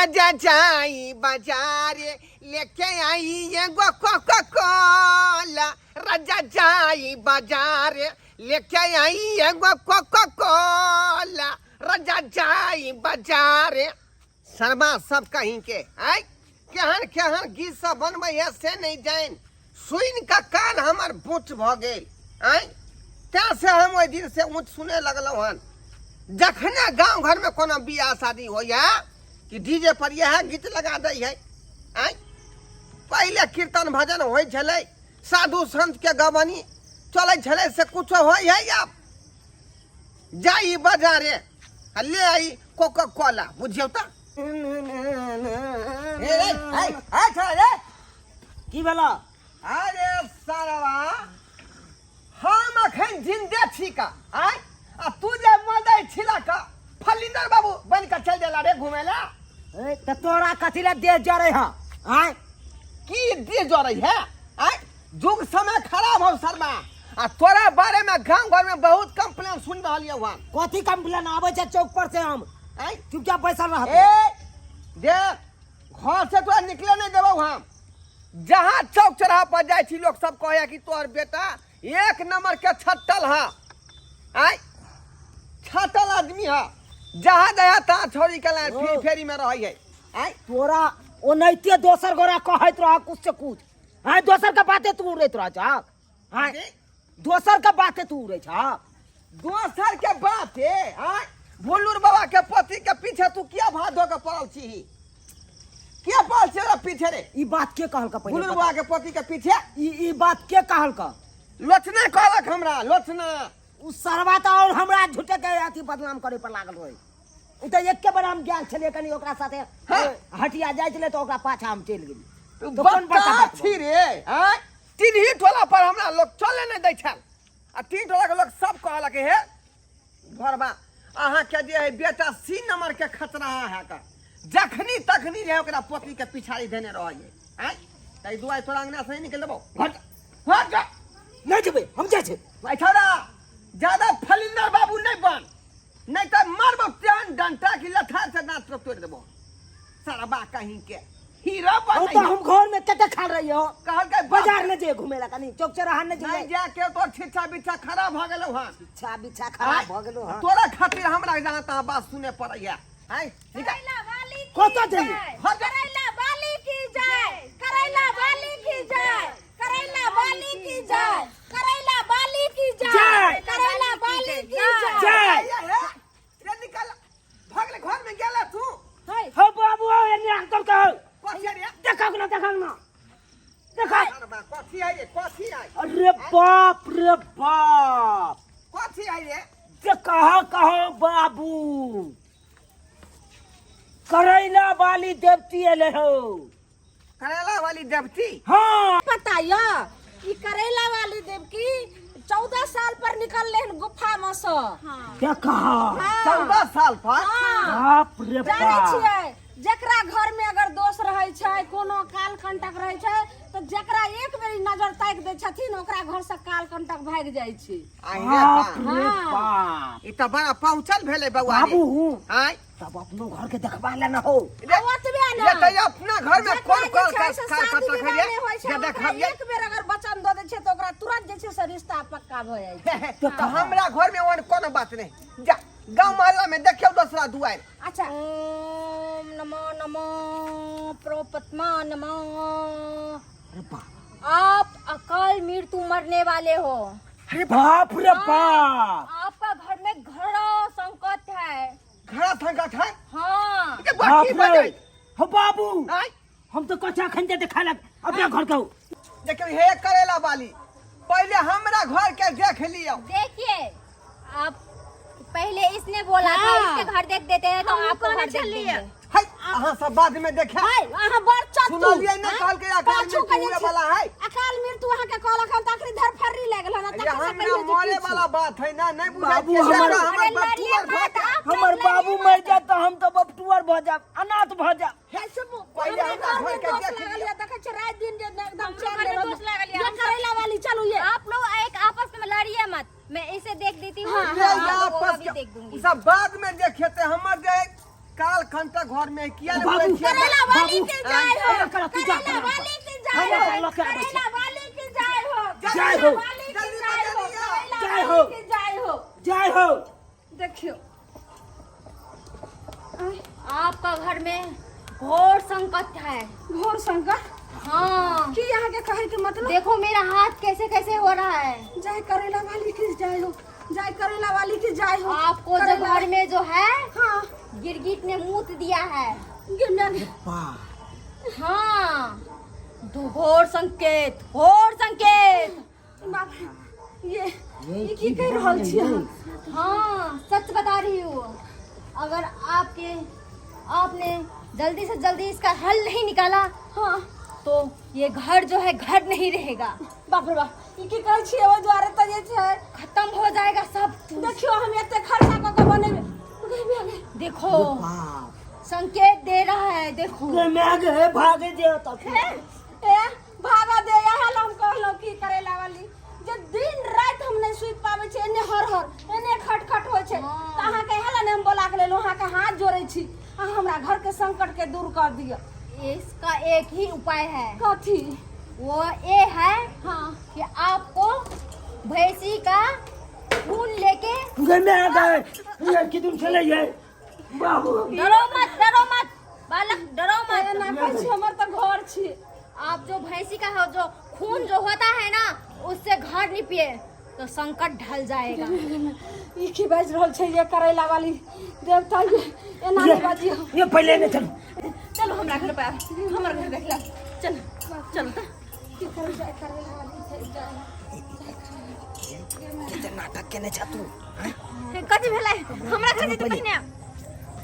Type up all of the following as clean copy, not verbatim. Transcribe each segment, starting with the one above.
राजा जाई बाजार लेके आई एगो कोका कोला, राजा जाई बाजार लेके आई एगो कोका कोला, राजा जाई बाजार। शर्मा सब कहीं के आय केहन केहन गीत सब बनबै है से नहीं जान, सुनि कऽ कान हमर बूट भऽ गेल। आय तें से हम ओहि दिन से ऊँच सुने लगलहुँ हन। जखने गाँव घरमे कोनो बियाह शादी होइए कि डीजे पर इएह गीत लगा दै है। आय पहिले कीर्तन भजन होइ छलै, साधु संत के गबनी चलै छलै, से कुछो होइ है आब। जाई बाजारे आ ले आई कोका कोला, बुझियौ तऽ। ए ए ए ए छोड़ा रे, की भेला? अरे सारवा, हम अखन जिंदे छी का आय, आ तू जे मदै छिला का फलिंदर बाबू बन के चल देला रे घूमे ला। ए, त तोरा कथी ला देह जरै ह? आय की देह जरै है? आय जुग समय खराब हो शर्मा, आ तोरा बारे में गांव घर में बहुत कंप्लेन सुन रहल यौ हम। कथी कंप्लेन आबै छै चौक पर से? हम आय चुपचाप बैसल रह। ए देख, घर से तोरा निकले नहीं देबौ हम। जहाँ चौक चौराहा पर जाइ छी लोग सब कहैया कि तोहर बेटा एक नंबर के छट्टल है। आय छाटल आदमी है, जहाँ जाया तहाँ छोड़ी के लाए फिर फेरी में रहै है। आय तोरा ओनाहिते दोसर गोरा कहैत रह कुछ से कुछ। आय दोसर के बाते तू उड़ैत रह जा। आय दोसर के बाते तू उड़ै छ। दोसर के बाते? आय भुल्लुर बाबा के पति के पीछे तू किया भात धो के पड़ल छी? किया पड़ल छी ओकरा पीछे रे? ई बात के कहलक पहिले? भुल्लुर बाबा के पति के पीछे ई बात के कहलक? लोचना कहलक हमरा, लोचना। उ सरवा तऽ और हमरा झूठे के अथी बदनाम करे पर लागल रहे। उ तऽ एके बेर हम गेल छलियै कनी ओकरा साथे। हाँ। हटिया जाइ छलै तऽ ओकरा पाछा हम चलि गेली। तू तऽ कोन बड़का बता बात छी रे? आँय तिन्ही टोला पर हमरा लोग चले नहीं दै छल, आ तीन टोला के लोग सब कहलक हे घरबा अहाँ के जे है बेटा सी नंबर के खतरा है का, जखनी तखनी जे है ओकरा पोती के पिछाड़ी देने रहै है। आँय ताहि दुआरे तोरा अंगना से नहीं निकल देबौ। घर जा, घर जा। नहि जेबै हम, जाइ छै। भाई छौड़ा, ज्यादा फलिंदर बाबू नहीं बन, नहीं तो मारबो तेहन डंटा कि लथार से दांत तोड़ देबो। सरबा कहीं के हीरो हम बन। तो हम घर में कते खा रही हो। कहलकै बाजार न जे घूमे ला, कनी चौक चौराहा न नहीं जे जाके तोर छिच्छा बिच्छा खराब भ गेलौ हन। छिच्छा बिच्छा खराब भ गेलौ हन। तोरा खातिर हमरा जहाँ तहाँ बात सुने पड़ैया। आय निकल। करैला वाली की कतऽ जइयै? जय? हट जा। करैला वाली की जय, करैला वाली की जय, करैला वाली की जय, करैला वाली की जय, जय। करैला वाली की जय। जय। हे, रे निकल, भागले घर में गेला तू। है। हो बाबू, हो एने अंकल कहो। कथी रे? देखा ना, देखा ना, देखा। अरे बा, कथी है रे? कथी है? अरे बाप रे बाप, कथी है रे? जे कहा कहो बाबू, करैला वाली देवती एले हो। करेला वाली देवती? हाँ। पता य ई करैला वाली देवकी 14 साल पर निकलले हन गुफा में से। देखा। हाँ। 14 साल पर? हाँ। बाप रे जानै बाप। छियै, जेकरा घर में अगर दोष रहै छै, कोनो काल कंटक रहै छै, तऽ जेकरा एक बेर नजर ताकि दै छथिन ओकरा घर से काल कंटक भागि जाइ छै। आई रे बाप बा। रे हाँ। बाप, ई तऽ बड़ा पहुँचल भेलै बौआ रे। बाबू, आँय तब अपनो घर के देखबा ले न हो। रे, आ ओतबे ये ने तऽ अपना घर में जेकरा कोन जे कोन छै से काल शादी कंटक विवाह है नहि होइ छै, जे ओकरा देखबियै? एक बेर अगर वचन दऽ दै छै तऽ ओकरा तुरंत जे छै से रिश्ता पक्का भऽ जाइ छै। तऽ हमरा घर में ओहन कोनो बात नहि। जा गाँव मोहल्ला में देखियौ दोसरा दुआरि। अच्छा। ओम नमो नमो प्रोपत्मा नमो। अरे बाप, आप अकाल मृत्यु मरने वाले हो। अरे बाप रे बाप, आपका घर में घड़ा संकट है। घड़ा संकट है? हाँ। ये बात की बाप रे। बजै? हो बाबू, आँय? हम तो कच्चा खंजे देखा लग अपना घर के। देखियौ हे करेला वाली, पहले हमरा घर के देख लियौ। देखिए आप पहले इसने बोला था हाँ। इसके घर देख देते हैं तो हम आपको कहने घर देख छलियै। देंगे। है अहाँ सब बाद में देखे। हाय, अहाँ बड़ चतुर। सुनलियै ने? हाँ? कहलकै अकाल पाछू मृत्यु के जे हुए छै- वाला है। अकाल मृत्यु अहाँ के कहलक हन तऽ अखनी धरफर्री लागल हन, ये तखन से हमरा कहियो जे मरे किछु। वाला बात है ना, नहीं बुझै बाबू, छियै। हमर- हमर अरे बाप लड़िए टूअर भऽ मत, जायत। आप लोग हमर बाबू लड़िए मर मत। जात तऽ हम तऽ बपटुअर भऽ जायब, अनाथ भऽ जायब। हे चुप, पहिले हमरा हमरा घर में घर के दोष देख लागल लिअ। ये, देखै छियै राति दिन जे एकदम हमरो चैन घर में नहि दोष लागल ये, ये हम सब- करैला वाली चलू ये। आप लोग एक आपस में लड़िए मत, मैं इसे देख देती हूँ, हाँ, ये आप लोगों का आपस भी के- देख दूंगी। उ सब बाद में देखेते। हमर जे काल खंटा घर में किया ने बाबू, बोलै छियै? करेला वाली बाबू, के जय हो एना करा, तू जा, करेला प्रणाम कर। वाली के जय हम हो ओकरा लऽ के आबै छी। करेला वाली के जय हो जय हो। करेला वाली के जल्दी जय हो बजा लिअ। करेला जय वाली हो। के जय हो जय हो। देखियो। आपका घर में घोर संकट है। घोर संकट? हाँ। की यहाँ के कहे के मतलब? देखो मेरा हाथ कैसे कैसे हो रहा है। जय करेला वाली की जय हो, जय करेला वाली की जय हो। आपको जो करेला- घर में जो है हाँ गिरगिट ने मूत दिया है। गिरना। हाँ, घोर संकेत, घोर संकेत। बाप रे, ये की कहि रहल छी अहाँ? हाँ सच बता रही हूँ, अगर आपके आपने जल्दी से जल्दी इसका हल नहीं निकाला हाँ तो ये घर जो है घर नहीं रहेगा। बाप रे बाप, ई की कहै छियै? ओहि दुआरे तऽ जे छै खत्म हो जाएगा सब। देखियो हम एते खर्चा कऽ के बनेबै। गै, गै। देखो संकेत दे रहा है, देखो। गे मैं गे भागे जे त ए भागा दे, इएह लए हम कहलहुँ की करेला वाली जे दिन राति हम नहि सुति पाबै छी, एने हर हर एने खट खट होइ छै। तऽ अहाँके इएह लए ने हम बोला के लेलहुँ। अहाँके हाथ जोड़ै छी, अहाँ हमरा घर के संकट के दूर कर दिअ। इसका एक ही उपाय है। कथी? वो ये है हाँ कि आपको भैंसी का खून लेके गे मैं गे ये की तुम चले ये बाबू। डरो मत, डरो मत बालक, डरो मत। एना कहै छी, हमर तऽ घर छी। आप जो भैंसी का हो, जो खून जो होता है ना, उससे घर निपिए तो संकट ढल जाएगा। ई की बाजि रहल छै ये करैला वाली देवता? ये एना नहि बाजियौ। ये पहले ने चलो। चलो हमरा घर पर, हमर घर देखला। चलो चलो तऽ की करू? जाय करैला वाली छै, जाय। कते नाटक केने छ तू? कथी भेलै? हमरा घर जेतै पहिने।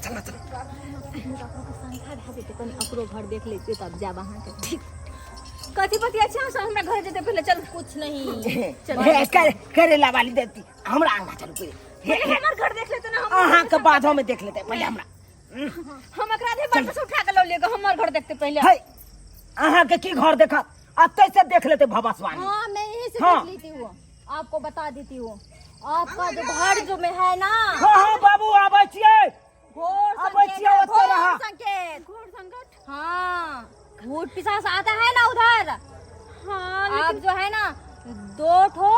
चल ना, चल। संख्या भए जेतै कनि, ओकरो घर देख लै छियै तब जायब अहाँके। ठीक कथी बतिया छी अहाँ सब? हमरा घर जेतै पहिले, चल। कुछ नहीं। हे कर करेला वाली देती, हमरा आंगा चलू पहिले। हे, पहिले हे, हमर घर देख लेते ना हम। अहाँ के बाद हम देख लेते, पहले हमरा। हम एकरा दे बार से उठा के लऽ लिअ, हमर घर देखते पहिले। हे अहाँ के की घर देखत? अतै से देख लेते भवसवानी। हाँ मैं यही से हाँ। देख लेती हूँ, आपको बता देती हूँ। आपका जो घर जो में है ना। हाँ हाँ बाबू, आबै छियै। घोर आबै संकेत छियै, है, ओतऽ घोर रहा। संकेत, घोर संकट। हाँ भूत पिशाच आता है ना उधर। हाँ आप जो है ना दो ठो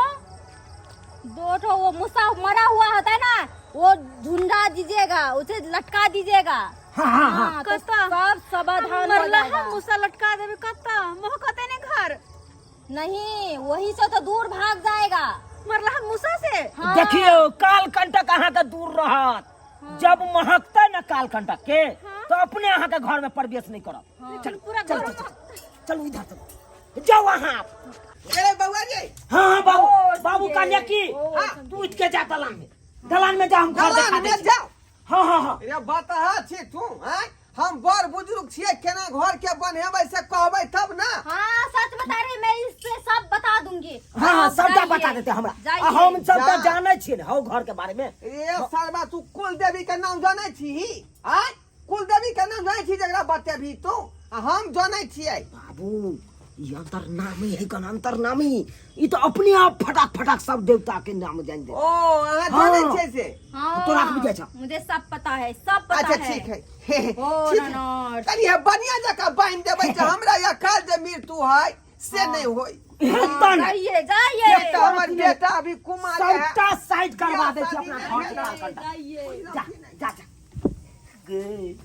वो मूसा मरा हुआ होता है ना, वो झुंडा दीजिएगा, उसे लटका दीजिएगा। हाँ हाँ हाँ हाँ, तो कत्ता? सब समाधान हो मरला जाएगा। मूसा लटका देबै कत्ता महकते ने घर? नहीं, वही से तो दूर भाग जाएगा। मरला मूसा से? हाँ। देखियो काल कंटक अहाँ के दूर रहत। जब महकते न काल कंटक के तो अपने अहाँ के घर में प्रवेश नहीं करब। चल पूरा चल घर चल चल, चलू इधर, चलू, जाओ अहाँ आप। अरे बउआ जी। हाँ हाँ बाबू, बाबू कन्या की तू उठ के जा दलान में, दलान में जा, हम घर दलान देखा में दै छी। जाओ। हाँ हाँ हाँ रे बतहा छी तू हैं? हम बड़ बुजुर्ग छियै, केना घर के बन्हेबै से कहबै तब ना। हाँ सच बता रही, मैं इससे सब बता दूंगी। हाँ हाँ आप सबटा जाइए। बता देते हमरा। जाइए। आ हम सबटा जा। जानै छियै ने हौ घर के बारे में। ए सरबा, तू कुल देवी के नाम जानै छी? आय कुल देवी के नाम जानै छी जकरा बतेबही तू? आ हम जानै छियै। बाबू ई अंतर्नामी है कन, अंतर्नामी। ई तो अपने आप फटाक फटाक सब देवता के नाम जान दे। ओ अहाँ जानै हाँ। छियै से? हाँ तोरा के बुझै छौ? मुझे सब पता है, सब पता अच्छा है। ठीक है। ओ ठीक है। ननद। कनि हे बढ़िया जकाँ बान्हि देबै जे हमरा अकाल जे मृत्यु है से नहि होय। हेतन। जाइए जाइए। एक तऽ हमर बेटा अभी कुमार है। सबटा साइड करवा दै छी अपना घर के काल कंटक। जाइए। जा जा जा गे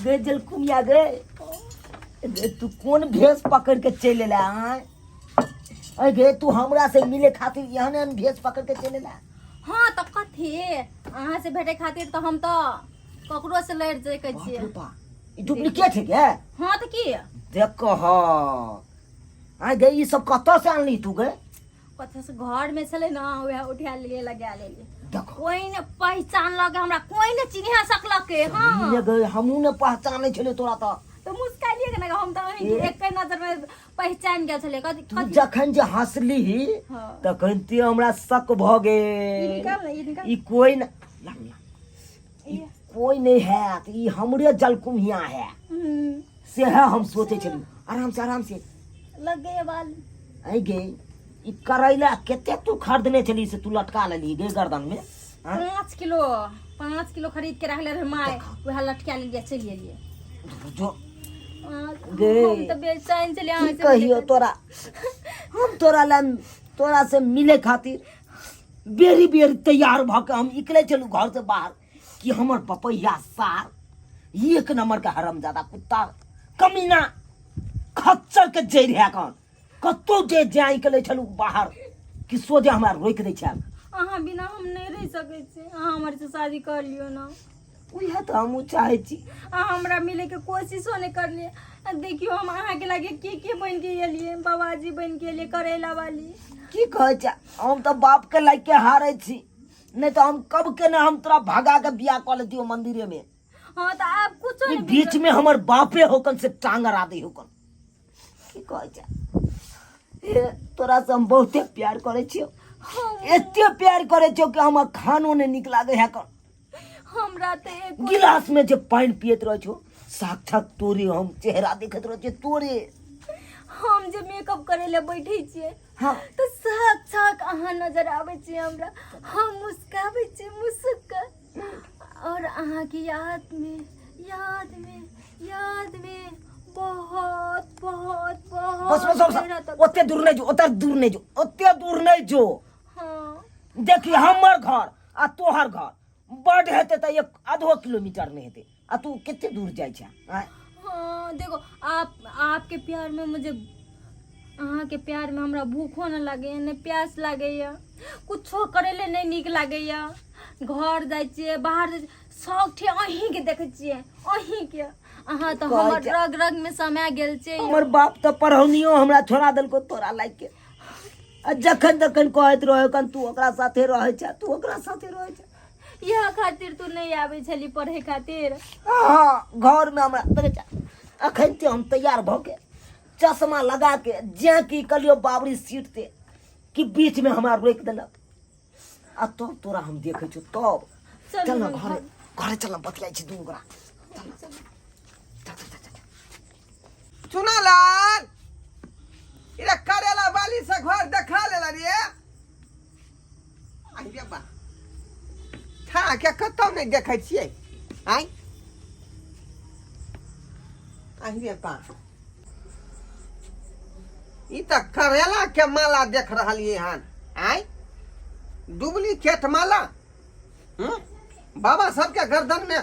गे जलकुमिया गे गे, तू कोन भेष पकड़ के चलि एला? आँय अरे गे, तू हमरा से मिले खातिर एहन एहन भेष पकड़ के चलि एला? हाँ तऽ कथी, अहाँ से भेटे खातिर तऽ हम तऽ ककरो से लड़ि सकै बाप छियै। रे बा, ई डुप्लीकेट है गे? हाँ तऽ की? देख ह आँय गे, ई सब कतऽ से आनली तू गे? कथी से घर में छलै ना, वएह उठा लेलियै, लगा लेलियै। देखो कोई ने पहचानलक हमरा, कोई ने चिन्हा सकलक। हाँ ने गे, हमहूँ ने पहचानै छलियै तोरा तऽ। तऽ मुस्काइलियै के ना, हम तऽ अहीं के एके नजर में पहचान गेल छलियै। कथी? तू कथी? जखन जे हँसली हाँ। तखन ते हमरा शक भऽ गेल। निकल ने, ई निकल। ई कोई न ला, ला। ई कोई नहीं है, ई हमरे जलकुम्हिया है। से है हम सोचे छली। आराम से, आराम से। लग गए बाल। आई गे, ई करैला कते तू खरीदने छली से तू लटका लेली गे गर्दन में? हाँ? 5 किलो। 5 किलो खरीद के रखले रहे माय, वएह लटका लेलियै, चलि एलियै। जो गे। हम तऽ बेचैन छलियै की अहाँ से कहियो मिले। तोरा, हम तोरा लए, तोरा से मिले खातिर बेरी बेरी तैयार भऽ के हम निकले छलहुँ घर से बाहर कि हमर बपैया सार एक नंबर के हरामजादा कुत्ता कमीना खच्चर के जड़ि है कन कतौ जे जाय निकले छलहुँ बाहर कि सोझे हमरा रोकि दै छल। अहाँ बिना हम नहि रहि सकै छी, अहाँ हमर से शादी कर लियौ ने। उएह तऽ हमहूँ चाहै छी। अहाँ हमरा मिलैके कोशिशो नहि करलियै आ देखियौ हम अहाँके लागे के के बनि के एलियै, बाबाजी बनि के एलियै, करैला वाली। की कहै छै, हम तऽ बापके लागि के हारै छी, नहि तऽ हम कब के ने हम तोरा भगा के बियाह कऽ लेतियो मंदिरे में। हाँ तऽ आब कुछो ई नहि। बीच में हमर बापे होकन से टांग अड़ा दै होकन। की कहै छै, हे तोरा से हम बहुते प्यार करै छियौ, एते प्यार करै छियौ कि हमर खानो नहि नीक लागै है कन। हमरा तऽ एको गिलास में जे पानि पियैत रहै छौ, साक्षात तोरे हम चेहरा देखैत रहै छियै तोरे। हम जे मेकअप करै लए बैठै छियै तऽ साक्षात अहाँ नजर आबै छियै हमरा। हम मुस्काबै छियै मुसुक कऽ और अहाँके याद में, याद में, याद में बहुत बहुत बहुत बस बस बस। मेहनत। ओते दूर नहि जो, ओते दूर नहि जो, ओते दूर नहि जो। देखी, हमर घर आ तोहर घर बड हेतै तऽ एक आधो किलोमीटर नहि हेतै आ तू कते दूर जाइ छै आँय? हाँ देखो, आप आपके प्यार में मुझे, अहाँके प्यार में हमरा भूखो न लागैया, ने प्यास लागैया, कुछो करै लए नहि नीक लागैया। घर जाइ छियै, बाहर जाइ छियै, सब ठी अहीँके देखै छियै, अहीँके। अहाँ तऽ कहै हमर छै- रग रग में समा गेल छै। हमर बाप तऽ पढ़ौनियो हमरा छोड़ा देलको तोरा लागि के आ जखन तखन कहैत रहै कन तू ओकरा साथे रहै छै, तू ओकरा साथे रहै छै। इएह खातिर तू नहि आबै छली पढ़े खातिर। हाँ, घरमे हमरा देखै छै, अखन ते हम तैयार भऽ के चश्मा लगा के जे की कहलियो बाबरी सीट ते कि बीचमे हमरा रोकि देलक आ तब तोरा हम देखै छियौ तब। चलू। चल न। ने। घरे घरे चल न, बतियाइ छी दुनू गोरा। चल न। चल, चल, चल, चल। चुनालाल, इरे करेला वाली से घर देखा लेला रे। आई रे बा, था के कतौ नहि देखै छियै। आइ आई रे बा, ई तऽ करेला के माला देख रहलियै हन। आइ डुप्लीकेट माला। बाबा सबके गर्दन में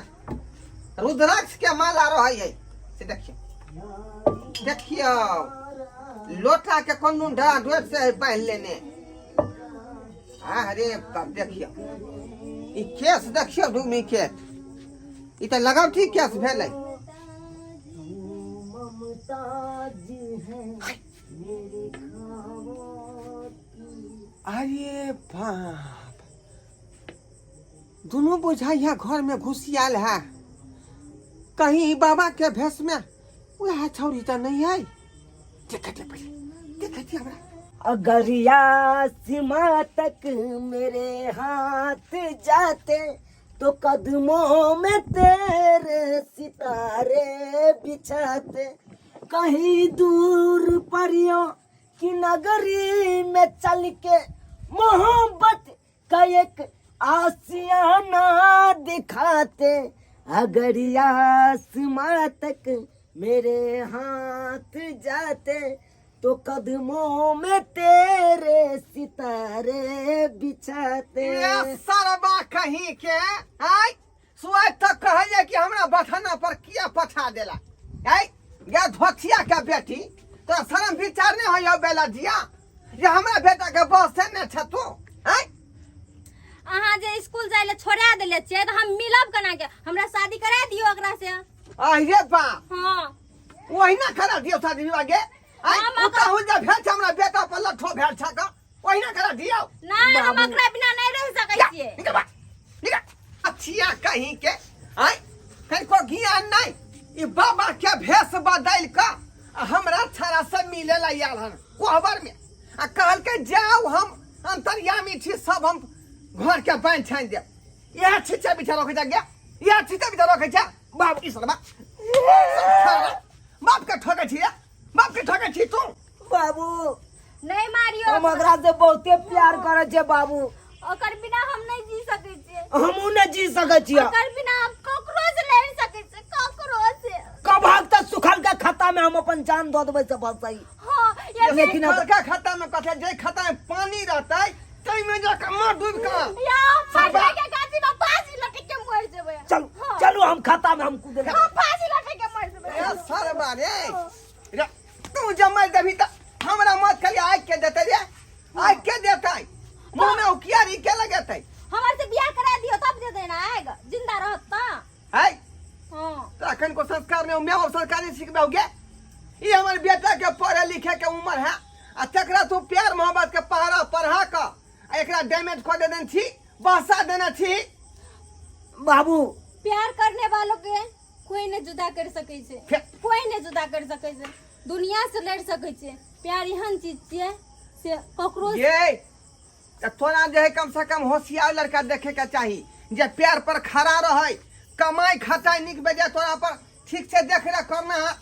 रुद्राक्ष के माला रहै है से देखियौ, देखियौ, लोटा के कोनो डरा डोर से है बान्हि लेने। अरे बाप, देखियौ ई केस, देखियौ डुप्लीकेट, ई तऽ लगावटी केस भेलै। मुमताज है मेरे ख्वाबों की। अरे बाप, दुनू बुझाइया घर में घुसियाल है। कहीं ई बाबा के भेष में वह छौरी तऽ नहीं है? देखै पहिले, देखै हमरा। अगर आसमां तक मेरे हाथ जाते तो कदमों में तेरे सितारे बिछाते, कहीं दूर परियों की नगरी में चल के मोहब्बत का एक आशियाना दिखाते, अगर आसमां तक मेरे हाथ जाते तो कदमों में तेरे सितारे बिछाते। ये सरबा कहीं के, आय सुआइ तक कहैया कि हमरा बथाना पर किया पठा देला। आय गे धोथिया के बेटी, तोरा शरम विचार नहीं होइयो बेला जिया जे हमरा बेटा के बस से ने छ तू? आय अहाँ जे स्कूल जाय ले छोड़ा देले छियै तऽ हम मिलब केना के? हमरा शादी करा दियौ ओकरा से। अरे बाप। ओहिना करा दियौ शादी विवाह गे? आय हम उता हुल जा भेल छ हमरा बेटा पर लठो भेल छ का, ओहिना करा दियौ? नहि, हम ओकरा बिना नहि रहि सकै जा, छियै। निकल बाहर, निकल। अथिया कहीं के, आय कनिको ज्ञान नहीं। ई बाबा के भेष बदल क आ हमरा छड़ा से मिले ला आयल हन कोहबर में आ कहलकै जाउ हम अंतर्यामी छी, सब हम घर के बान्हि छानि देब। इएह छिछा बिछा रखै छै गे, इएह छिछा बिछा रखै छै। बाप ई सरबा बाप के ठकै छी रे, बाप के ठकै छी तू। बाबू। नहि मारियौ। हम ओकरा से बहुते प्यार करै छियै बाबू। ओकर बिना हम नहि जी सकै छियै। हमहूँ नहि जी सकै छियै। ओकर बिना हम ककरो से लड़ सकै छियै, ककरो से। कभाग तक सुखल के खाता में हम अपन जान दऽ देबै से बस सही। हाँ, या फिर लेकिन अब- बड़का खाता में कथे जे खाता में पानी रहतै ताहिमे जाके मार डूबि कऽ या हम मरने के गाछी में फांसी लटक के मर जेबै। चलू। हाँ। चलू, हम खाता में हम कूदे। हम फांसी लटक के मर जेबै। ए सरबा रे, रे तू जमाइ देबही तऽ हमरा मत खाली आगि के देतै रे, आगि के देतै, मुँह में उकियारी के लगेतै? हमर से बियाह करा दियो तब दे देना आएगा, जिंदा रहत त। है। हाँ। तऽ अखन को संस्कार नहि, माय बाप संस्कार नहि सिखबै गे। ई हमर बेटा के पढ़े लिखे के उम्र है आ तकरा तू प्यार मोहब्बत के पहरा पढ़ा कऽ आ एकरा डैमेज कऽ देने छी, बहसा देने छी। बाबू, प्यार करने वालों के कोई नहीं जुदा कर सकै छै। कोई नहीं जुदा कर सकै छै, दुनिया से लड़ सकै छै। प्यार एहन चीज छियै से ककरो ये तऽ तोरा जे है कम से कम होशियार लड़का देखे के चाही जे प्यार पर खड़ा रहे, कमाई खटाई निक बेजाय तोरा पर ठीक से देख रेख करना है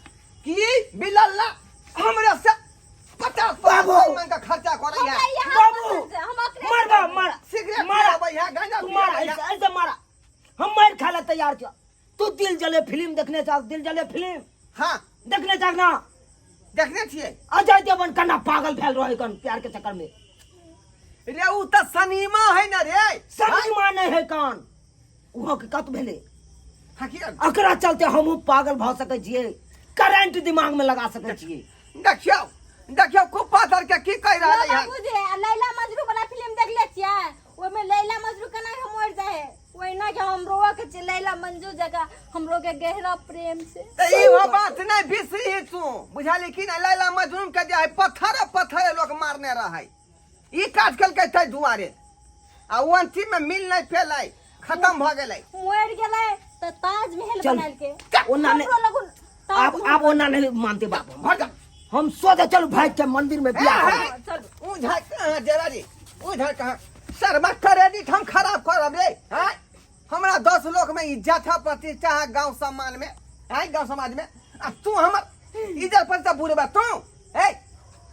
कि बिलल्ला हमरा से 50 बाबू! मांग के खर्चा करे है। हमरा यहाँ बाबू! पसंद छै, हम अकरे मार बा मार। सिगरेट मारा। पियाबै है, गांजा तू मारा। पियाबै है। ऐसे ऐसे मारा, हम मार खा ला तैयार छ। तू दिल जले फिल्म देखने चाह? दिल जले फिल्म? हाँ। देखने चाह ना? देखने छियै। अजय देवगन कना पागल भेल रहे कन प्यार के चक्कर में। रे उ तऽ सनीमा है ना रे। सनीमा नहीं है कान, वहाँ के कत भेले। हाँ, की करबै? अकरा चलते हमहूँ पागल भऽ सकै छियै, करंट दिमाग में लगा सकै छियै। देखियौ देखियौ, कुप्पा सर के की कहि रहलै हन। बाबूजी, आ लैला मजनू वाला फिल्म देखले छियै? ओहिमे लैला मजनू केना के मर जाए है, ओहिना के हमरो के छै लैला मंजू जगह हमरो के गहरा प्रेम छै। तऽ ई हो बात नहि बिसरी तू, बुझाली कि नहि? लैला मजनू के जे है पत्थर पत्थर लोक मारने रहै, ई काज केलकै ताहि दुआरे आ ओ अंतिम में मिल नहि पेलै, खत्म भऽ गेलै। मर गेलै तऽ ताजमहल चल। बनालके। ओना नहि- हमरो लगुन आब आब ओना नहीं मानते बाप हम। भर जा। हम सोचे चलू भाग के मंदिर में बियाह ए, करबै। हे, उधर कहाँ जरा जी, उधर कहाँ शर्मा क्रेडिट हम खराब करब रे हैं? हमरा 10 लोग में इज्जत है, प्रतिष्ठा है गांव सम्मान में है, गांव समाज में, आ तू हमर इज्जत प्रतिष्ठा बुरेबा तू। ए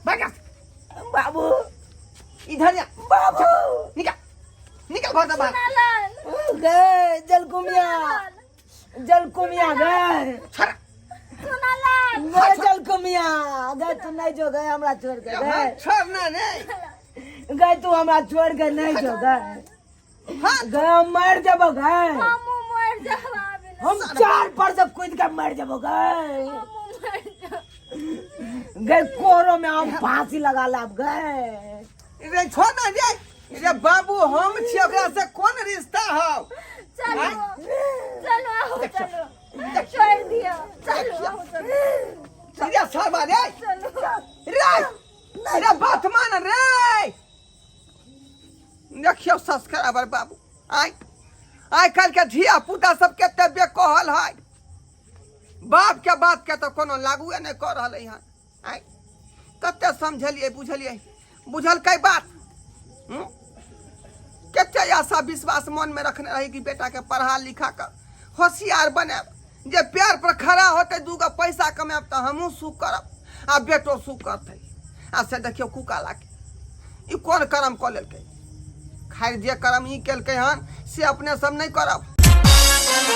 भाग यहाँ से। बाबू। इधर जा। बाबू। निकल निकल घर से बाहर। सुनालाल। गए जलकुमिया, जलकुमिया गए। छोड़ा। सुनालाल। गए जलकुमिया गए, तू नहीं जो गए, हमरा छोड़ के गए। छोड़ना नहीं। गए, तू हमरा छोड़ के नहीं जो गए। हाँ। गए, हम मर जबो गए। हमू मर जाब आबे। हम चार पर से कूद के मर जबो गए। हमू मर जाब। गए, कोरो में हम फांसी लगा लाब गए। रे छोड़ ना रे, रे बाबू, हम छी ओकरा से कोन रिश्ता हौ? चलो चलो, आओ चलो, छोड़ दियो, चलो आओ चलो। रे सरबा रे। चलो। रे रे, बात मान रे। देखियौ सब्सक्राइबर बाबू, आइ आइ काल्हि के धिया पुता सब कते बेकहल है, बाप के बात के तऽ कोनो लागुए नहि कऽ रहलै हन। आइ कते समझलियै बुझलियै, बुझलकै बात? हूँ? कते आशा विश्वास मन में रखने रही कि बेटा के पढ़ा लिखा कर होशियार बनायब, जे पैर पर खड़ा होते, दूगो पैसा कमायब तऽ हमहूँ सुख करब आ बेटो सुख करतै, आ से देखियौ कुकाला के ई कोन कर्म कऽ लेलकै। खैर, जे कर्म ई केलकै हन से अपने सब नहि करब।